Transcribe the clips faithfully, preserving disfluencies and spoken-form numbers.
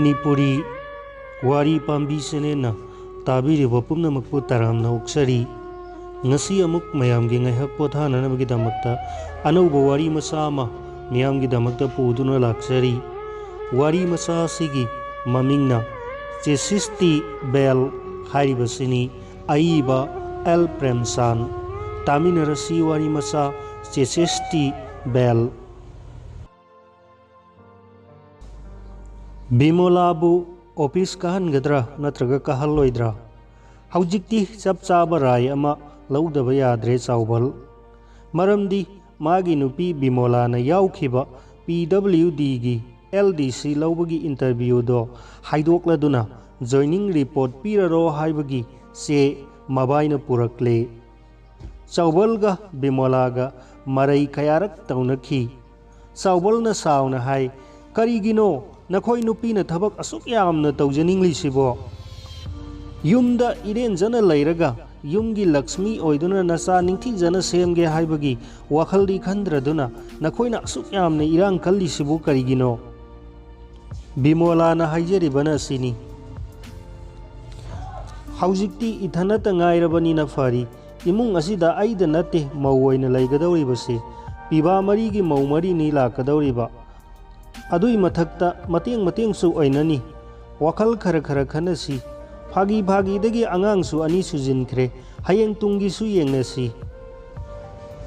ꯃꯅꯤꯄꯨꯔꯤ ꯋꯥꯔꯤ ꯄꯥꯝꯕꯤ ꯆꯦꯅꯦꯜꯅ ꯇꯥꯕꯤꯔꯤꯕ ꯄꯨꯝꯅꯃꯛꯄꯨ ꯇꯔꯥꯝꯅ ꯑꯣꯛꯆꯔꯤ꯫ ꯉꯁꯤ ꯑꯃꯨꯛ ꯃꯌꯥꯝꯒꯤ ꯉꯥꯏꯍꯥꯛ ꯄꯣꯊꯥꯅꯅꯕꯒꯤꯗꯃꯛꯇ ꯑꯅꯧꯕ ꯋꯥꯔꯤ ꯃꯆꯥ ꯑꯃ ꯃꯤꯌꯥꯝꯒꯤꯗꯃꯛꯇ ꯄꯨꯗꯨꯅ ꯂꯥꯛꯆꯔꯤ꯫ ꯋꯥꯔꯤ ꯃꯆꯥ ꯑꯁꯤꯒꯤ ꯃꯃꯤꯡꯅ ꯆꯦꯁꯤꯁꯇꯤ ꯕꯦꯜ ꯍꯥꯏꯔꯤꯕꯁꯤꯅꯤ꯫ ꯑꯏꯕ ꯑꯦꯜ ꯄ꯭ꯔꯦꯝꯆꯥꯟ꯫ ꯇꯥꯃꯤꯟꯅꯔꯁꯤ ꯋꯥꯔꯤ ꯃꯆꯥ ꯆꯦꯁꯤꯁꯇꯤ ꯕꯦꯜ꯫ ꯕꯤꯃꯣꯂꯥꯕꯨ ꯑꯣꯐꯤꯁ ꯀꯥꯍꯟꯒꯗ꯭ꯔꯥ ꯅꯠꯇ꯭ꯔꯒ ꯀꯥꯍꯜꯂꯣꯏꯗ꯭ꯔꯥ? ꯍꯧꯖꯤꯛꯇꯤ ꯆꯞ ꯆꯥꯕ ꯔꯥꯏ ꯑꯃ ꯂꯧꯗꯕ ꯌꯥꯗ꯭ꯔꯦ ꯆꯥꯎꯕꯜ꯫ ꯃꯔꯝꯗꯤ ꯃꯥꯒꯤ ꯅꯨꯄꯤ ꯕꯤꯃꯣꯂꯥꯅ ꯌꯥꯎꯈꯤꯕ ꯄꯤ ꯗꯕ꯭ꯂꯤꯎ ꯗꯤꯒꯤ ꯑꯦꯜ ꯗꯤ ꯁꯤ ꯂꯧꯕꯒꯤ ꯏꯟꯇꯔꯚ꯭ꯌꯨꯗꯣ ꯍꯥꯏꯗꯣꯛꯂꯗꯨꯅ ꯖꯣꯏꯅꯤꯡ ꯔꯤꯄꯣꯔꯠ ꯄꯤꯔꯔꯣ ꯍꯥꯏꯕꯒꯤ ꯆꯦ ꯃꯕꯥꯏꯅ ꯄꯨꯔꯛꯂꯦ꯫ ꯆꯥꯎꯕꯜꯒ ꯕꯤꯃꯣꯂꯥꯒ ꯃꯔꯩ ꯀꯌꯥꯔꯛ ꯇꯧꯅꯈꯤ꯫ ꯆꯥꯎꯕꯜꯅ ꯁꯥꯎꯅ ꯍꯥꯏ, "ꯀꯔꯤꯒꯤꯅꯣ ꯅꯈꯣꯏ ꯅꯨꯄꯤꯅ ꯊꯕꯛ ꯑꯁꯨꯛ ꯌꯥꯝꯅ ꯇꯧꯖꯅꯤꯡꯂꯤꯁꯤꯕꯣ? ꯌꯨꯝꯗ ꯏꯔꯦꯟꯖꯅ ꯂꯩꯔꯒ ꯌꯨꯝꯒꯤ ꯂꯛꯁꯃꯤ ꯑꯣꯏꯗꯨꯅ ꯅꯆꯥ ꯅꯤꯡꯊꯤꯖꯅ ꯁꯦꯝꯒꯦ ꯍꯥꯏꯕꯒꯤ ꯋꯥꯈꯜꯗꯤ ꯈꯟꯗ꯭ꯔꯗꯨꯅ ꯅꯈꯣꯏꯅ ꯑꯁꯨꯛ ꯌꯥꯝꯅ ꯏꯔꯥꯡ ꯀꯜꯂꯤꯁꯤꯕꯨ ꯀꯔꯤꯒꯤꯅꯣ?" ꯕꯤꯃꯣꯂꯥꯅ ꯍꯥꯏꯖꯔꯤꯕꯅ ꯑꯁꯤꯅꯤ, "ꯍꯧꯖꯤꯛꯇꯤ ꯏꯊꯟꯅꯇ ꯉꯥꯏꯔꯕꯅꯤꯅ ꯐꯔꯤ꯫ ꯏꯃꯨꯡ ꯑꯁꯤꯗ ꯑꯩꯗ ꯅꯠꯇꯦ ꯃꯧ ꯑꯣꯏꯅ ꯂꯩꯒꯗꯧꯔꯤꯕꯁꯤ꯫ ꯄꯤꯕꯥ ꯃꯔꯤꯒꯤ ꯃꯧ ꯃꯔꯤꯅꯤ ꯂꯥꯛꯀꯗꯧꯔꯤꯕ꯫ ꯑꯗꯨꯏ ꯃꯊꯛꯇ ꯃꯇꯦꯡ ꯃꯇꯦꯡꯁꯨ ꯑꯣꯏꯅꯅꯤ꯫ ꯋꯥꯈꯜ ꯈꯔ ꯈꯔ ꯈꯟꯅꯁꯤ꯫ ꯐꯥꯒꯤ ꯐꯥꯒꯤꯗꯒꯤ ꯑꯉꯥꯡꯁꯨ ꯑꯅꯤ ꯁꯨꯖꯤꯟꯈ꯭ꯔꯦ꯫ ꯍꯌꯦꯡ ꯇꯨꯡꯒꯤꯁꯨ ꯌꯦꯡꯅꯁꯤ꯫"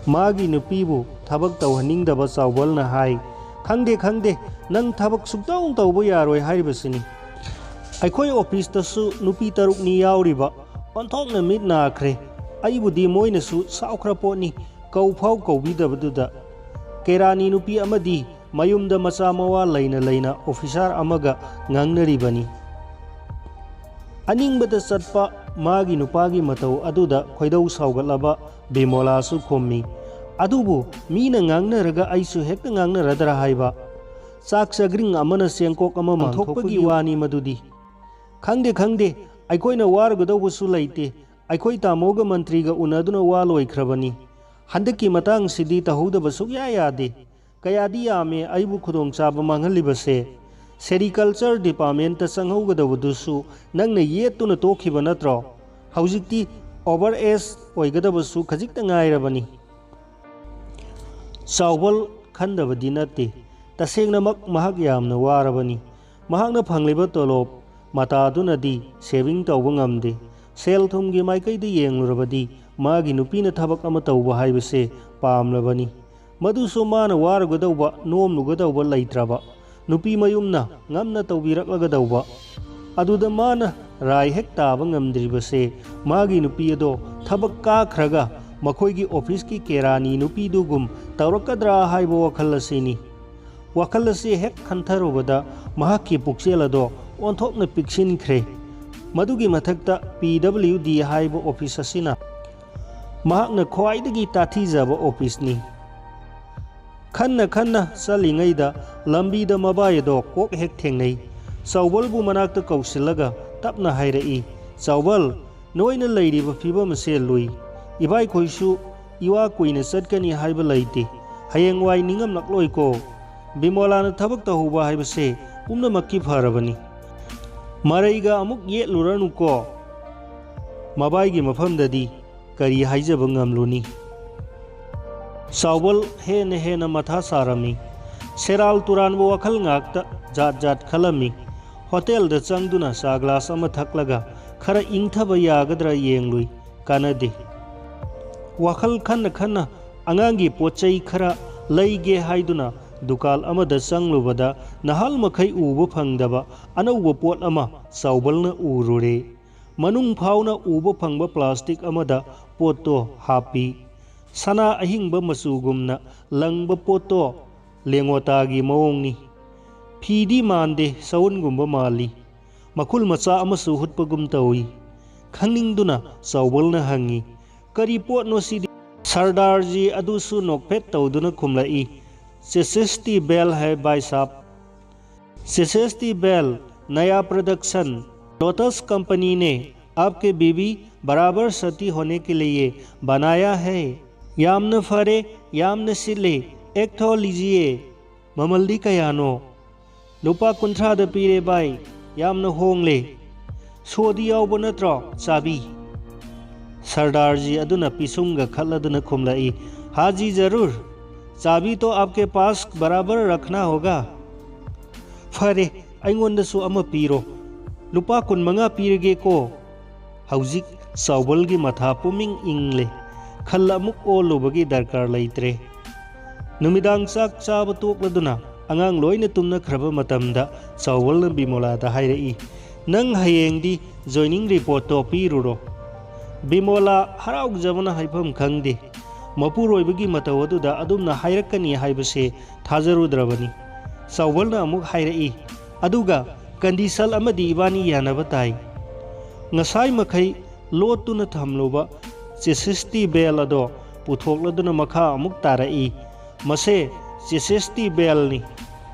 ꯃꯥꯒꯤ ꯅꯨꯄꯤꯕꯨ ꯊꯕꯛ ꯇꯧꯍꯟꯅꯤꯡꯗꯕ ꯆꯥꯎꯕꯜꯅ ꯍꯥꯏ, "ꯈꯪꯗꯦ, ꯈꯪꯗꯦ, ꯅꯪ ꯊꯕꯛ ꯁꯨꯛꯇꯧ ꯇꯧꯕ ꯌꯥꯔꯣꯏ ꯍꯥꯏꯔꯤꯕꯁꯤꯅꯤ꯫ ꯑꯩꯈꯣꯏ ꯑꯣꯐꯤꯁꯇꯁꯨ ꯅꯨꯄꯤ ꯇꯔꯨꯛꯅꯤ ꯌꯥꯎꯔꯤꯕ, ꯑꯣꯟꯊꯣꯛꯅ ꯃꯤꯠ ꯅꯥꯈ꯭ꯔꯦ꯫ ꯑꯩꯕꯨꯗꯤ ꯃꯣꯏꯅꯁꯨ ꯁꯥꯎꯈ꯭ꯔ ꯄꯣꯠꯅꯤ, ꯀꯧ ꯐꯥꯎ ꯀꯧꯕꯤꯗꯕꯗꯨꯗ꯫ ꯀꯦꯔꯥꯅꯤ ꯅꯨꯄꯤ ꯑꯃꯗꯤ ꯃꯌꯨꯝꯗ ꯃꯆꯥ ꯃꯋꯥ ꯂꯩꯅ ꯂꯩꯅ ꯑꯣꯐꯤꯁꯥꯔ ꯑꯃꯒ ꯉꯥꯡꯅꯔꯤꯕꯅꯤ꯫" ꯑꯅꯤꯡꯕꯗ ꯆꯠꯄ ꯃꯥꯒꯤ ꯅꯨꯄꯥꯒꯤ ꯃꯇꯧ ꯑꯗꯨꯗ ꯈꯣꯏꯗꯧ ꯁꯥꯎꯒꯠꯂꯕ ꯕꯤꯃꯣꯂꯥꯁꯨ ꯈꯨꯝꯃꯤ, "ꯑꯗꯨꯕꯨ ꯃꯤꯅ ꯉꯥꯡꯅꯔꯒ ꯑꯩꯁꯨ ꯍꯦꯛꯇ ꯉꯥꯡꯅꯔꯗ꯭ꯔꯥ ꯍꯥꯏꯕ? ꯆꯥꯛ ꯆꯥꯒ꯭ꯔꯤꯡ ꯑꯃꯅ ꯆꯦꯡꯀꯣꯛ ꯑꯃ ꯃꯥꯡꯊꯣꯛꯄꯒꯤ ꯋꯥꯅꯤ ꯃꯗꯨꯗꯤ꯫ ꯈꯪꯗꯦ, ꯈꯪꯗꯦ, ꯑꯩꯈꯣꯏꯅ ꯋꯥꯔꯨꯒꯗꯧꯕꯁꯨ ꯂꯩꯇꯦ꯫ ꯑꯩꯈꯣꯏ ꯇꯥꯃꯣꯒ ꯃꯟꯇ꯭ꯔꯤꯒ ꯎꯅꯗꯨꯅ ꯋꯥ ꯂꯣꯏꯈ꯭ꯔꯕꯅꯤ꯫ ꯍꯟꯗꯛꯀꯤ ꯃꯇꯥꯡꯁꯤꯗꯤ ꯇꯧꯍꯧꯗꯕ ꯁꯨꯛꯌꯥ ꯌꯥꯗꯦ꯫ ꯀꯌꯥꯗꯤ ꯌꯥꯝꯃꯦ ꯑꯩꯕꯨ ꯈꯨꯗꯣꯡꯆꯥꯕ ꯃꯥꯡꯍꯜꯂꯤꯕꯁꯦ꯫ ꯁꯦꯔꯤꯀꯜꯆꯔ ꯗꯤꯄꯥꯔꯠꯃꯦꯟꯇ ꯆꯪꯍꯧꯒꯗꯕꯗꯨꯁꯨ ꯅꯪꯅ ꯌꯦꯠꯇꯨꯅ ꯇꯣꯛꯈꯤꯕ ꯅꯠꯇ꯭ꯔꯣ? ꯍꯧꯖꯤꯛꯇꯤ ꯑꯣꯚꯔ ꯑꯦꯖ ꯑꯣꯏꯒꯗꯕꯁꯨ ꯈꯖꯤꯛꯇ ꯉꯥꯏꯔꯕꯅꯤ꯫ ꯆꯥꯎꯕꯜ ꯈꯟꯗꯕꯗꯤ ꯅꯠꯇꯦ꯫ ꯇꯁꯦꯡꯅꯃꯛ ꯃꯍꯥꯛ ꯌꯥꯝꯅ ꯋꯥꯔꯕꯅꯤ꯫ ꯃꯍꯥꯛꯅ ꯐꯪꯂꯤꯕ ꯇꯣꯂꯣꯞ ꯃꯇꯥꯗꯨꯅꯗꯤ ꯁꯦꯚꯤꯡ ꯇꯧꯕ ꯉꯝꯗꯦ꯫ ꯁꯦꯜ ꯊꯨꯝꯒꯤ ꯃꯥꯏꯀꯩꯗ ꯌꯦꯡꯂꯨꯔꯕꯗꯤ ꯃꯥꯒꯤ ꯅꯨꯄꯤꯅ ꯊꯕꯛ ꯑꯃ ꯇꯧꯕ ꯍꯥꯏꯕꯁꯦ ꯄꯥꯝꯂꯕꯅꯤ꯫ ꯃꯗꯨꯁꯨ ꯃꯥꯅ ꯋꯥꯔꯨꯒꯗꯧꯕ, ꯅꯣꯝꯂꯨꯒꯗꯧꯕ ꯂꯩꯇ꯭ꯔꯕ꯫ ꯅꯨꯄꯤ ꯃꯌꯨꯝꯅ ꯉꯝꯅ ꯇꯧꯕꯤꯔꯛꯂꯒꯗꯧꯕ꯫ ꯑꯗꯨꯗ ꯃꯥꯅ ꯔꯥꯏ ꯍꯦꯛ ꯇꯥꯕ ꯉꯝꯗ꯭ꯔꯤꯕꯁꯦ ꯃꯥꯒꯤ ꯅꯨꯄꯤ ꯑꯗꯣ ꯊꯕꯛ ꯀꯥꯈ꯭ꯔꯒ ꯃꯈꯣꯏꯒꯤ ꯑꯣꯐꯤꯁꯀꯤ ꯀꯦꯔꯥꯅꯤ ꯅꯨꯄꯤꯗꯨꯒꯨꯝ ꯇꯧꯔꯛꯀꯗ꯭ꯔꯥ ꯍꯥꯏꯕ ꯋꯥꯈꯜ ꯑꯁꯤꯅꯤ꯫ ꯋꯥꯈꯜ ꯑꯁꯤ ꯍꯦꯛ ꯈꯟꯊꯔꯨꯕꯗ ꯃꯍꯥꯛꯀꯤ ꯄꯨꯛꯆꯦꯜ ꯑꯗꯣ ꯑꯣꯟꯊꯣꯛꯅ ꯄꯤꯛꯁꯤꯟꯈ꯭ꯔꯦ꯫ ꯃꯗꯨꯒꯤ ꯃꯊꯛꯇ ꯄꯤ ꯗꯕ꯭ꯂꯤꯎ ꯗꯤ ꯍꯥꯏꯕ ꯑꯣꯐꯤꯁ ꯑꯁꯤꯅ ꯃꯍꯥꯛꯅ ꯈ꯭ꯋꯥꯏꯗꯒꯤ ꯇꯥꯊꯤꯖꯕ ꯑꯣꯐꯤꯁꯅꯤ꯫ ꯈꯟꯅ ꯈꯟꯅ ꯆꯠꯂꯤꯉꯩꯗ ꯂꯝꯕꯤꯗ ꯃꯕꯥꯏ ꯑꯗꯣ ꯀꯣꯛ ꯍꯦꯛ ꯊꯦꯡꯅꯩ꯫ ꯆꯥꯎꯕꯜꯕꯨ ꯃꯅꯥꯛꯇ ꯀꯧꯁꯤꯜꯂꯒ ꯇꯞꯅ ꯍꯥꯏꯔꯛꯏ, "ꯆꯥꯎꯕꯜ, ꯅꯣꯏꯅ ꯂꯩꯔꯤꯕ ꯐꯤꯕꯝ ꯑꯁꯦ ꯂꯨꯏ꯫ ꯏꯕꯥꯏꯈꯣꯏꯁꯨ ꯏꯋꯥ ꯀꯨꯏꯅ ꯆꯠꯀꯅꯤ ꯍꯥꯏꯕ ꯂꯩꯇꯦ꯫ ꯍꯌꯦꯡꯋꯥꯏ ꯅꯤꯡꯉꯝꯂꯛꯂꯣꯏꯀꯣ꯫ ꯕꯤꯃꯣꯂꯥꯅ ꯊꯕꯛ ꯇꯧꯍꯧꯕ ꯍꯥꯏꯕꯁꯦ ꯄꯨꯝꯅꯃꯛꯀꯤ ꯐꯔꯕꯅꯤ꯫ ꯃꯔꯩꯒ ꯑꯃꯨꯛ ꯌꯦꯠꯂꯨꯔꯅꯨꯀꯣ꯫ ꯃꯕꯥꯏꯒꯤ ꯃꯐꯝꯗꯗꯤ ꯀꯔꯤ ꯍꯥꯏꯖꯕ ꯉꯝꯂꯨꯅꯤ?" ꯆꯥꯎꯕꯜ ꯍꯦꯟꯅ ꯍꯦꯟꯅ ꯃꯊꯥ ꯁꯥꯔꯝꯃꯤ꯫ ꯁꯦꯔꯥꯜ ꯇꯨꯔꯥꯟꯕ ꯋꯥꯈꯜ ꯉꯥꯛꯇ ꯖꯥꯠ ꯖꯥꯠ ꯈꯜꯂꯝꯃꯤ꯫ ꯍꯣꯇꯦꯜꯗ ꯆꯪꯗꯨꯅ ꯆꯥ ꯒ꯭ꯂꯥꯁ ꯑꯃ ꯊꯛꯂꯒ ꯈꯔ ꯏꯪꯊꯕ ꯌꯥꯒꯗ꯭ꯔꯥ ꯌꯦꯡꯂꯨꯏ꯫ ꯀꯥꯟꯅꯗꯦ꯫ ꯋꯥꯈꯜ ꯈꯟꯅ ꯈꯟꯅ ꯑꯉꯥꯡꯒꯤ ꯄꯣꯠ ꯆꯩ ꯈꯔ ꯂꯩꯒꯦ ꯍꯥꯏꯗꯨꯅ ꯗꯨꯀꯥꯟ ꯑꯃꯗ ꯆꯪꯂꯨꯕꯗ ꯅꯍꯥꯜ ꯃꯈꯩ ꯎꯕ ꯐꯪꯗꯕ ꯑꯅꯧꯕ ꯄꯣꯠ ꯑꯃ ꯆꯥꯎꯕꯜꯅ ꯎꯔꯨꯔꯦ꯫ ꯃꯅꯨꯡ ꯐꯥꯎꯅ ꯎꯕ ꯐꯪꯕ ꯄ꯭ꯂꯥꯁꯇꯤꯛ ꯑꯃꯗ ꯄꯣꯠꯇꯣ ꯍꯥꯞꯄꯤ꯫ ꯁꯅꯥ ꯑꯍꯤꯡꯕ ꯃꯆꯨꯒꯨꯝꯅ ꯂꯪꯕ ꯄꯣꯠꯇꯣ ꯂꯦꯡꯉꯣꯇꯥꯒꯤ ꯃꯑꯣꯡꯅꯤ꯫ ꯐꯤꯗꯤ ꯃꯥꯟꯗꯦ, ꯁꯎꯟꯒꯨꯝꯕ ꯃꯥꯜꯂꯤ꯫ ꯃꯈꯨꯜ ꯃꯆꯥ ꯑꯃꯁꯨ ꯍꯨꯠꯄꯒꯨꯝ ꯇꯧꯏ꯫ ꯈꯪꯅꯤꯡꯗꯨꯅ ꯆꯥꯎꯕꯜꯅ ꯍꯪꯉꯤ, "ꯀꯔꯤ ꯄꯣꯠꯅꯣ ꯁꯤꯗꯤ?" ꯁꯔꯗꯥꯔꯖꯤ ꯑꯗꯨꯁꯨ ꯅꯣꯛꯐꯦꯠ ꯇꯧꯗꯨꯅ ꯈꯨꯝꯂꯛꯏ, "ꯁꯦꯁꯦꯁꯇꯤ ꯕꯦꯜ ꯍꯦ ꯚꯥꯏ ꯁꯥꯕ꯫ ꯁꯦꯁꯦꯁꯇꯤ ꯕꯦꯜ, ꯅꯌꯥ ꯄ꯭ꯔꯗꯛꯁꯟ, ꯂꯣꯇꯁ ꯀꯝꯄꯅꯤꯅꯦ꯫ ꯑꯞꯀꯦ ꯕꯤꯕꯤ ꯕꯔꯥꯕꯔ ꯁꯇꯤ ꯍꯣꯅꯦ ꯀꯦ ꯂꯤꯌꯦ ꯕꯅꯥꯌꯥ ꯍꯦ꯫ ꯌꯥꯝꯅ ꯐꯔꯦ, ꯌꯥꯝꯅ ꯁꯤꯠꯂꯦ, ꯑꯦꯛ ꯊꯣ ꯂꯤꯖꯤꯌꯦ꯫ ꯃꯃꯜꯗꯤ ꯀꯌꯥꯅꯣ?" ꯂꯨꯄꯥ ꯀꯨꯟꯊ꯭ꯔꯥꯗ ꯄꯤꯔꯦ ꯚꯥꯏ, ꯌꯥꯝꯅ ꯍꯣꯡꯂꯦ꯫ ꯁꯣꯗꯤ ꯌꯥꯎꯕ ꯅꯠꯇ꯭ꯔꯣ ꯆꯥꯕꯤ? ꯁꯔꯗꯥꯔꯖꯤ ꯑꯗꯨꯅ ꯄꯤꯁꯨꯝꯒ ꯈꯠꯂꯗꯨꯅ ꯈꯨꯝꯂꯛꯏ, "ꯍꯥ ꯖꯤ ꯖꯔꯨꯔ, ꯆꯥꯕꯤ ꯇꯣ ꯑꯥꯞꯀꯦ ꯄꯥꯁ ꯕꯔꯥꯕꯔ ꯔꯈꯅꯥ ꯍꯣꯒꯥ"꯫ "ꯐꯔꯦ, ꯑꯩꯉꯣꯟꯗꯁꯨ ꯑꯃ ꯄꯤꯔꯣ, ꯂꯨꯄꯥ ꯀꯨꯟꯃꯉꯥ ꯄꯤꯔꯒꯦꯀꯣ"꯫ ꯍꯧꯖꯤꯛ ꯆꯥꯎꯕꯜꯒꯤ ꯃꯊꯥ ꯄꯨꯝꯏꯪ ꯏꯪꯂꯦ꯫ ꯈꯜ ꯑꯃꯨꯛ ꯑꯣꯜꯂꯨꯕꯒꯤ ꯗꯔꯀꯥꯔ ꯂꯩꯇ꯭ꯔꯦ꯫ ꯅꯨꯃꯤꯗꯥꯡ ꯆꯥꯛ ꯆꯥꯕ ꯇꯣꯛꯂꯗꯨꯅ ꯑꯉꯥꯡ ꯂꯣꯏꯅ ꯇꯨꯝꯅꯈ꯭ꯔꯕ ꯃꯇꯝꯗ ꯆꯥꯎꯕꯜꯅ ꯕꯤꯃꯣꯂꯥꯗ ꯍꯥꯏꯔꯛꯏ, "ꯅꯪ ꯍꯌꯦꯡꯗꯤ ꯖꯣꯏꯅꯤꯡ ꯔꯤꯄꯣꯔꯠꯇꯣ ꯄꯤꯔꯨꯔꯣ"꯫ ꯕꯤꯃꯣꯂꯥ ꯍꯔꯥꯎꯖꯕꯅ ꯍꯥꯏꯐꯝ ꯈꯪꯗꯦ꯫ ꯃꯄꯨꯔꯣꯏꯕꯒꯤ ꯃꯇꯧ ꯑꯗꯨꯗ ꯑꯗꯨꯝꯅ ꯍꯥꯏꯔꯛꯀꯅꯤ ꯍꯥꯏꯕꯁꯦ ꯊꯥꯖꯔꯨꯗ꯭ꯔꯕꯅꯤ꯫ ꯆꯥꯎꯕꯜꯅ ꯑꯃꯨꯛ ꯍꯥꯏꯔꯛꯏ, "ꯑꯗꯨꯒ ꯀꯟꯗꯤꯁꯟ ꯑꯃꯗꯤ ꯏꯕꯥꯅꯤ ꯌꯥꯅꯕ ꯇꯥꯏ꯫ ꯉꯁꯥꯏ ꯃꯈꯩ ꯂꯣꯠꯇꯨꯅ ꯊꯝꯂꯨꯕ ꯁꯤ ꯁꯤ ꯇꯤ ꯕꯦꯜ ꯑꯗꯣ ꯄꯨꯊꯣꯛꯂꯗꯨꯅ ꯃꯈꯥ ꯑꯃꯨꯛ ꯇꯥꯔꯛꯏ, ꯃꯁꯦ ꯁꯤ ꯁꯤ ꯇꯤ ꯕꯦꯜꯅꯤ꯫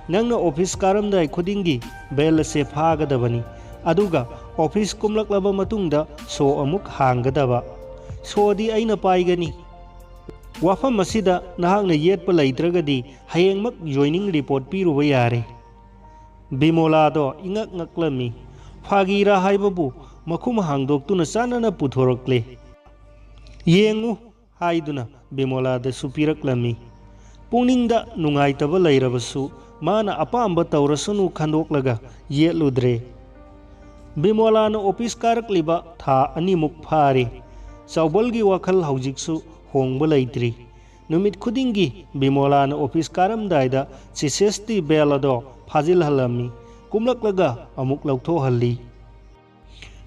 ꯅꯪꯅ ꯑꯣꯐꯤꯁ ꯀꯥꯔꯝꯗꯥꯏ ꯈꯨꯗꯤꯡꯒꯤ ꯕꯦꯜ ꯑꯁꯦ ꯐꯥꯒꯗꯕꯅꯤ꯫ ꯑꯗꯨꯒ ꯑꯣꯐꯤꯁ ꯀꯨꯝꯂꯛꯂꯕ ꯃꯇꯨꯡꯗ ꯁꯣ ꯑꯃꯨꯛ ꯍꯥꯡꯒꯗꯕ꯫ ꯁꯣꯗꯤ ꯑꯩꯅ ꯄꯥꯏꯒꯅꯤ꯫ ꯋꯥꯐꯝ ꯑꯁꯤꯗ ꯅꯍꯥꯛꯅ ꯌꯦꯠꯄ ꯂꯩꯇ꯭ꯔꯒꯗꯤ ꯍꯌꯦꯡꯃꯛ ꯖꯣꯏꯅꯤꯡ ꯔꯤꯄꯣꯔꯠ ꯄꯤꯔꯨꯕ ꯌꯥꯔꯦ"꯫ ꯕꯤꯃꯣꯂꯥꯗꯣ ꯏꯉꯛ ꯉꯛꯂꯝꯃꯤ꯫ ꯐꯥꯒꯤꯔꯥ ꯍꯥꯏꯕꯕꯨ ꯃꯈꯨꯝ ꯍꯥꯡꯗꯣꯛꯇꯨꯅ ꯆꯥꯟꯅꯅ ꯄꯨꯊꯣꯔꯛꯂꯦ꯫ "ꯌꯦꯡꯉꯨ" ꯍꯥꯏꯗꯨꯅ ꯕꯤꯃꯣꯂꯥꯗꯁꯨ ꯄꯤꯔꯛꯂꯝꯃꯤ꯫ ꯄꯨꯛꯅꯤꯡꯗ ꯅꯨꯡꯉꯥꯏꯇꯕ ꯂꯩꯔꯕꯁꯨ ꯃꯥꯅ ꯑꯄꯥꯝꯕ ꯇꯧꯔꯁꯅꯨ ꯈꯟꯗꯣꯛꯂꯒ ꯌꯦꯠꯂꯨꯗ꯭ꯔꯦ꯫ ꯕꯤꯃꯣꯂꯥꯅ ꯑꯣꯐꯤꯁ ꯀꯥꯔꯛꯂꯤꯕ ꯊꯥ ꯑꯅꯤꯃꯨꯛ ꯐꯥꯔꯦ꯫ ꯆꯥꯎꯕꯜꯒꯤ ꯋꯥꯈꯜ ꯍꯧꯖꯤꯛꯁꯨ ꯍꯣꯡꯕ ꯂꯩꯇ꯭ꯔꯤ꯫ ꯅꯨꯃꯤꯠ ꯈꯨꯗꯤꯡꯒꯤ ꯕꯤꯃꯣꯂꯥꯅ ꯑꯣꯐꯤꯁ ꯀꯥꯔꯝꯗꯥꯏꯗ ꯁꯤ ꯁꯤ ꯇꯤ ꯕꯦꯜ ꯑꯗꯣ ꯐꯥꯖꯤꯜꯍꯜꯂꯝꯃꯤ꯫ ꯀꯨꯝꯂꯛꯂꯒ ꯑꯃꯨꯛ ꯂꯧꯊꯣꯛꯍꯜꯂꯤ꯫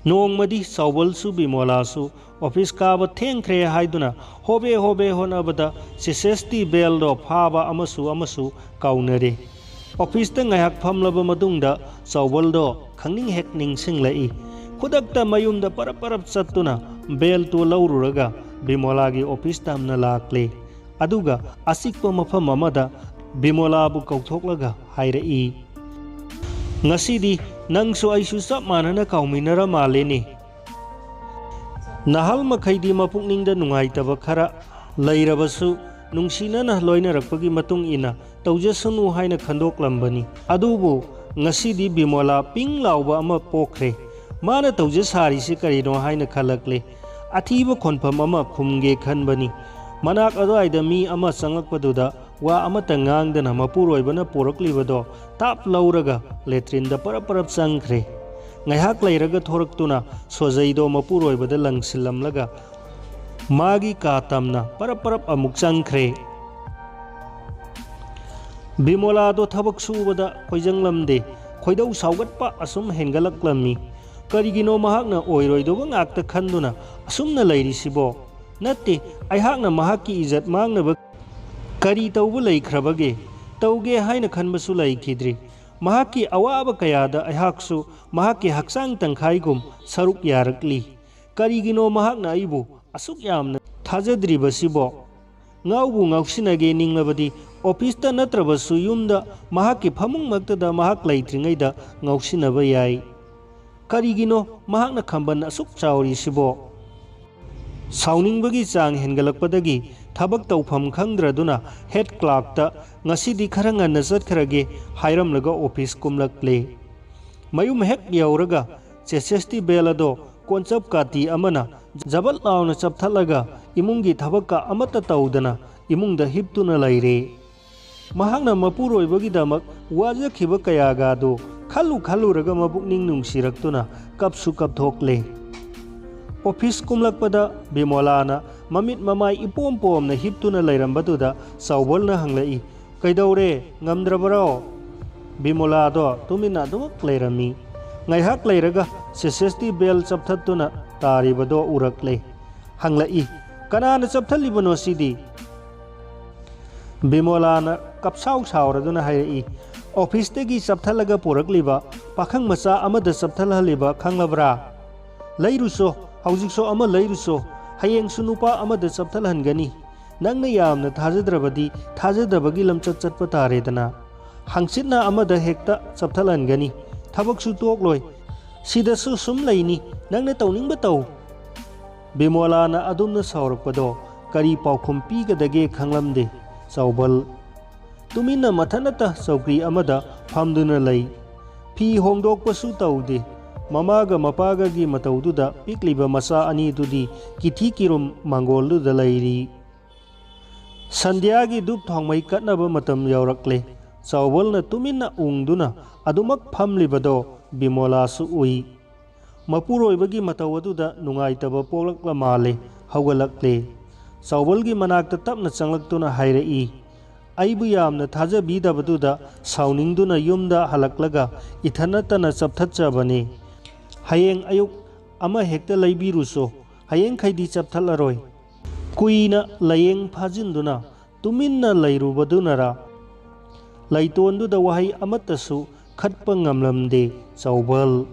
ꯅꯣꯡꯃꯗꯤ ꯆꯥꯎꯕꯜꯁꯨ ꯕꯤꯃꯣꯂꯥꯁꯨ ꯑꯣꯐꯤꯁ ꯀꯥꯕ ꯊꯦꯡꯈ꯭ꯔꯦ ꯍꯥꯏꯗꯨꯅ ꯍꯣꯕꯦ ꯍꯣꯕꯦ ꯍꯣꯠꯅꯕꯗ ꯁꯤ ꯁꯤ ꯇꯤ ꯕꯦꯜꯗꯣ ꯐꯥꯕ ꯑꯃꯁꯨ ꯑꯃꯁꯨ ꯀꯥꯎꯅꯔꯦ꯫ ꯑꯣꯐꯤꯁꯇ ꯉꯥꯏꯍꯥꯛ ꯐꯝꯂꯕ ꯃꯇꯨꯡꯗ ꯆꯥꯎꯕꯜꯗꯣ ꯈꯪꯅꯤꯡ ꯍꯦꯛ ꯅꯤꯡꯁꯤꯡꯂꯛꯏ꯫ ꯈꯨꯗꯛꯇ ꯃꯌꯨꯝꯗ ꯄꯔꯞ ꯄꯔꯞ ꯆꯠꯇꯨꯅ ꯕꯦꯜꯇꯨ ꯂꯧꯔꯨꯔꯒ ꯕꯤꯃꯣꯂꯥꯒꯤ ꯑꯣꯐꯤꯁ ꯇꯝꯅ ꯂꯥꯛꯂꯦ꯫ ꯑꯗꯨꯒ ꯑꯆꯤꯛꯄ ꯃꯐꯝ ꯑꯃꯗ ꯕꯤꯃꯣꯂꯥꯕꯨ ꯀꯧꯊꯣꯛꯂꯒ ꯍꯥꯏꯔꯛꯏ, "ꯉꯁꯤꯗꯤ ꯅꯪꯁꯨ ꯑꯩꯁꯨ ꯆꯞ ꯃꯥꯟꯅꯅ ꯀꯥꯎꯃꯤꯟꯅꯔ ꯃꯥꯜꯂꯦꯅꯦ"꯫ ꯅꯍꯥꯜ ꯃꯈꯩꯗꯤ ꯃꯄꯨꯛꯅꯤꯡꯗ ꯅꯨꯡꯉꯥꯏꯇꯕ ꯈꯔ ꯂꯩꯔꯕꯁꯨ ꯅꯨꯡꯁꯤꯅꯅ ꯂꯣꯏꯅꯔꯛꯄꯒꯤ ꯃꯇꯨꯡ ꯏꯟꯅ ꯇꯧꯖꯁꯅꯨ ꯍꯥꯏꯅ ꯈꯟꯗꯣꯛꯂꯝꯕꯅꯤ꯫ ꯑꯗꯨꯕꯨ ꯉꯁꯤꯗꯤ ꯕꯤꯃꯣꯂꯥ ꯄꯤꯡ ꯂꯥꯎꯕ ꯑꯃ ꯄꯣꯛꯈ꯭ꯔꯦ꯫ ꯃꯥꯅ ꯇꯧꯖ ꯁꯥꯔꯤꯁꯤ ꯀꯔꯤꯅꯣ ꯍꯥꯏꯅ ꯈꯜꯂꯛꯂꯦ꯫ ꯑꯊꯤꯕ ꯈꯣꯟꯐꯝ ꯑꯃ ꯈꯨꯝꯒꯦ ꯈꯟꯕꯅꯤ꯫ ꯃꯅꯥꯛ ꯑꯗꯨꯋꯥꯏꯗ ꯃꯤ ꯑꯃ ꯆꯪꯂꯛꯄꯗꯨꯗ ꯋꯥ ꯑꯃꯠꯇ ꯉꯥꯡꯗꯅ ꯃꯄꯨꯔꯣꯏꯕꯅ ꯄꯨꯔꯛꯂꯤꯕꯗꯣ ꯇꯥꯞ ꯂꯧꯔꯒ ꯂꯦꯇ꯭ꯔꯤꯟꯗ ꯄꯔꯞ ꯄꯔꯞ ꯆꯪꯈ꯭ꯔꯦ꯫ ꯉꯥꯏꯍꯥꯛ ꯂꯩꯔꯒ ꯊꯣꯔꯛꯇꯨꯅ ꯁꯣꯖꯩꯗꯣ ꯃꯄꯨꯔꯣꯏꯕꯗ ꯂꯪꯁꯤꯜꯂꯝꯂꯒ ꯃꯥꯒꯤ ꯀꯥ ꯇꯝꯅ ꯄꯔꯞ ꯄꯔꯞ ꯑꯃꯨꯛ ꯆꯪꯈ꯭ꯔꯦ꯫ ꯕꯤꯃꯣꯂꯥꯗꯣ ꯊꯕꯛ ꯁꯨꯕꯗ ꯈꯣꯏꯖꯪꯂꯝꯗꯦ꯫ ꯈꯣꯏꯗꯧ ꯁꯥꯎꯒꯠꯄ ꯑꯁꯨꯝ ꯍꯦꯟꯒꯠꯂꯛꯂꯝꯃꯤ꯫ ꯀꯔꯤꯒꯤꯅꯣ ꯃꯍꯥꯛꯅ ꯑꯣꯏꯔꯣꯏꯗꯕ ꯉꯥꯛꯇ ꯈꯟꯗꯨꯅ ꯑꯁꯨꯝꯅ ꯂꯩꯔꯤꯁꯤꯕꯣ? ꯅꯠꯇꯦ, ꯑꯩꯍꯥꯛꯅ ꯃꯍꯥꯛꯀꯤ ꯏꯖꯠ ꯃꯥꯡꯅꯕ ꯀꯔꯤ ꯇꯧꯕ ꯂꯩꯈ꯭ꯔꯕꯒꯦ? ꯇꯧꯒꯦ ꯍꯥꯏꯅ ꯈꯟꯕꯁꯨ ꯂꯩꯈꯤꯗ꯭ꯔꯤ꯫ ꯃꯍꯥꯛꯀꯤ ꯑꯋꯥꯕ ꯀꯌꯥꯗ ꯑꯩꯍꯥꯛꯁꯨ ꯃꯍꯥꯛꯀꯤ ꯍꯛꯆꯥꯡ ꯇꯪꯈꯥꯏꯒꯨꯝ ꯁꯔꯨꯛ ꯌꯥꯔꯛꯂꯤ꯫ ꯀꯔꯤꯒꯤꯅꯣ ꯃꯍꯥꯛꯅ ꯑꯩꯕꯨ ꯑꯁꯨꯛ ꯌꯥꯝꯅ ꯊꯥꯖꯗ꯭ꯔꯤꯕꯁꯤꯕꯣ? ꯉꯥꯎꯕꯨ ꯉꯥꯎꯁꯤꯟꯅꯒꯦ ꯅꯤꯡꯂꯕꯗꯤ ꯑꯣꯐꯤꯁꯇ ꯅꯠꯇ꯭ꯔꯕꯁꯨ ꯌꯨꯝꯗ ꯃꯍꯥꯛꯀꯤ ꯐꯃꯨꯡꯃꯛꯇꯗ ꯃꯍꯥꯛ ꯂꯩꯇ꯭ꯔꯤꯉꯩꯗ ꯉꯥꯎꯁꯤꯟꯅꯕ ꯌꯥꯏ꯫ ꯀꯔꯤꯒꯤꯅꯣ ꯃꯍꯥꯛꯅ ꯈꯥꯝꯕꯟ ꯑꯁꯨꯛ ꯆꯥꯎꯔꯤꯁꯤꯕꯣ? ꯁꯥꯎꯅꯤꯡꯕꯒꯤ ꯆꯥꯡ ꯍꯦꯟꯒꯠꯂꯛꯄꯗꯒꯤ ꯊꯕꯛ ꯇꯧꯐꯝ ꯈꯪꯗ꯭ꯔꯗꯨꯅ ꯍꯦꯗ ꯀ꯭ꯂꯥꯔꯛꯇ "ꯉꯁꯤꯗꯤ ꯈꯔ ꯉꯟꯅ ꯆꯠꯈ꯭ꯔꯒꯦ" ꯍꯥꯏꯔꯝꯂꯒ ꯑꯣꯐꯤꯁ ꯀꯨꯝꯂꯛꯂꯦ꯫ ꯃꯌꯨꯝ ꯍꯦꯛ ꯌꯧꯔꯒ ꯁꯦꯁꯦꯁꯇꯤ ꯕꯦꯜ ꯑꯗꯣ ꯀꯣꯟꯆꯞ ꯀꯥꯇꯤ ꯑꯃꯅ ꯖꯕꯠ ꯂꯥꯎꯅ ꯆꯞꯊꯠꯂꯒ ꯏꯃꯨꯡꯒꯤ ꯊꯕꯛꯀ ꯑꯃꯠꯇ ꯇꯧꯗꯅ ꯏꯃꯨꯡꯗ ꯍꯤꯞꯇꯨꯅ ꯂꯩꯔꯦ꯫ ꯃꯍꯥꯛꯅ ꯃꯄꯨꯔꯣꯏꯕꯒꯤꯗꯃꯛ ꯋꯥꯖꯈꯤꯕ ꯀꯌꯥꯒꯗꯨ ꯈꯜꯂꯨ ꯈꯜꯂꯨꯔꯒ ꯃꯄꯨꯛꯅꯤꯡ ꯅꯨꯡꯁꯤꯔꯛꯇꯨꯅ ꯀꯞꯁꯨ ꯀꯞꯊꯣꯛꯂꯦ꯫ ꯑꯣꯐꯤꯁ ꯀꯨꯝꯂꯛꯄꯗ ꯕꯤꯃꯣꯂꯥꯅ ꯃꯃꯤꯠ ꯃꯃꯥꯏ ꯏꯄꯣꯝ ꯄꯣꯝꯅ ꯍꯤꯞꯇꯨꯅ ꯂꯩꯔꯝꯕꯗꯨꯗ ꯆꯥꯎꯕꯜꯅ ꯍꯪꯂꯛꯏ, "ꯀꯩꯗꯧꯔꯦ? ꯉꯝꯗ꯭ꯔꯕꯔꯣ?" ꯕꯤꯃꯣꯂꯥꯗꯣ ꯇꯨꯃꯤꯟꯅ ꯑꯗꯨꯃꯛ ꯂꯩꯔꯝꯃꯤ꯫ ꯉꯥꯏꯍꯥꯛ ꯂꯩꯔꯒ ꯁꯦꯁꯦꯁꯇꯤ ꯕꯦꯜ ꯆꯞꯊꯠꯇꯨꯅ ꯇꯥꯔꯤꯕꯗꯣ ꯎꯔꯛꯂꯦ꯫ ꯍꯪꯂꯛꯏ, "ꯀꯅꯥꯅ ꯆꯞꯊꯠꯂꯤꯕꯅꯣ ꯁꯤꯗꯤ?" ꯕꯤꯃꯣꯂꯥꯅ ꯀꯞꯁꯥꯎ ꯁꯥꯎꯔꯗꯨꯅ ꯍꯥꯏꯔꯛꯏ, "ꯑꯣꯐꯤꯁꯇꯒꯤ ꯆꯞꯊꯠꯂꯒ ꯄꯨꯔꯛꯂꯤꯕ ꯄꯥꯈꯪ ꯃꯆꯥ ꯑꯃꯗ ꯆꯞꯊꯠꯍꯜꯂꯤꯕ ꯈꯪꯂꯕ꯭ꯔꯥ? ꯂꯩꯔꯨꯆꯣ, ꯍꯧꯖꯤꯛꯁꯨ ꯑꯃ ꯂꯩꯔꯨꯆꯣ꯫ ꯍꯌꯦꯡꯁꯨ ꯅꯨꯄꯥ ꯑꯃꯗ ꯆꯞꯊꯠꯍꯟꯒꯅꯤ꯫ ꯅꯪꯅ ꯌꯥꯝꯅ ꯊꯥꯖꯗ꯭ꯔꯕꯗꯤ ꯊꯥꯖꯗꯕꯒꯤ ꯂꯝꯆꯠ ꯆꯠꯄ ꯇꯥꯔꯦꯗꯅ꯫ ꯍꯪꯆꯤꯠꯅ ꯑꯃꯗ ꯍꯦꯛꯇ ꯆꯞꯊꯠꯍꯟꯒꯅꯤ꯫ ꯊꯕꯛꯁꯨ ꯇꯣꯛꯂꯣꯏ꯫ ꯁꯤꯗꯁꯨ ꯁꯨꯝ ꯂꯩꯅꯤ꯫ ꯅꯪꯅ ꯇꯧꯅꯤꯡꯕ ꯇꯧ꯫" ꯕꯤꯃꯣꯂꯥꯅ ꯑꯗꯨꯝꯅ ꯁꯥꯎꯔꯛꯄꯗꯣ ꯀꯔꯤ ꯄꯥꯎꯈꯨꯝ ꯄꯤꯒꯗꯒꯦ ꯈꯪꯂꯝꯗꯦ꯫ ꯆꯥꯎꯕꯜ ꯇꯨꯃꯤꯟꯅ ꯃꯊꯟꯅꯇ ꯆꯧꯀ꯭ꯔꯤ ꯑꯃꯗ ꯐꯝꯗꯨꯅ ꯂꯩ꯫ ꯐꯤ ꯍꯣꯡꯗꯣꯛꯄꯁꯨ ꯇꯧꯗꯦ꯫ ꯃꯃꯥꯒ ꯃꯄꯥꯒꯒꯤ ꯃꯇꯧꯗꯨꯗ ꯄꯤꯛꯂꯤꯕ ꯃꯆꯥ ꯑꯅꯤꯗꯨꯗꯤ ꯀꯤꯊꯤ ꯀꯤꯔꯨꯝ ꯃꯥꯡꯒꯣꯜꯗꯨꯗ ꯂꯩꯔꯤ꯫ ꯁꯟꯙ꯭ꯌꯥꯒꯤ ꯙꯨꯞ ꯊꯥꯎꯃꯩ ꯀꯠꯅꯕ ꯃꯇꯝ ꯌꯧꯔꯛꯂꯦ꯫ ꯆꯥꯎꯕꯜꯅ ꯇꯨꯃꯤꯟꯅ ꯎꯪꯗꯨꯅ ꯑꯗꯨꯃꯛ ꯐꯝꯂꯤꯕꯗꯣ ꯕꯤꯃꯣꯂꯥꯁꯨ ꯎꯏ꯫ ꯃꯄꯨꯔꯣꯏꯕꯒꯤ ꯃꯇꯧ ꯑꯗꯨꯗ ꯅꯨꯡꯉꯥꯏꯇꯕ ꯄꯣꯛꯂꯛꯂ ꯃꯥꯜꯂꯦ꯫ ꯍꯧꯒꯠꯂꯛꯂꯦ꯫ ꯆꯥꯎꯕꯜꯒꯤ ꯃꯅꯥꯛꯇ ꯇꯞꯅ ꯆꯪꯂꯛꯇꯨꯅ ꯍꯥꯏꯔꯛꯏ, "ꯑꯩꯕꯨ ꯌꯥꯝꯅ ꯊꯥꯖꯕꯤꯗꯕꯗꯨꯗ ꯁꯥꯎꯅꯤꯡꯗꯨꯅ ꯌꯨꯝꯗ ꯍꯜꯂꯛꯂꯒ ꯏꯊꯟꯅꯇꯅ ꯆꯞꯊꯠꯆꯕꯅꯤ꯫ ꯍꯌꯦꯡ ꯑꯌꯨꯛ ꯑꯃ ꯍꯦꯛꯇ ꯂꯩꯕꯤꯔꯨꯁꯣ꯫ ꯍꯌꯦꯡꯈꯩꯗꯤ ꯆꯞꯊꯠꯂꯔꯣꯏ꯫" ꯀꯨꯏꯅ ꯂꯥꯌꯦꯡ ꯐꯥꯖꯤꯟꯗꯨꯅ ꯇꯨꯃꯤꯟꯅ ꯂꯩꯔꯨꯕꯗꯨꯅꯔ, ꯂꯩꯇꯣꯟꯗꯨꯗ ꯋꯥꯍꯩ ꯑꯃꯠꯇꯁꯨ ꯈꯠꯄ ꯉꯝꯂꯝꯗꯦ ꯆꯥꯎꯕꯜ꯫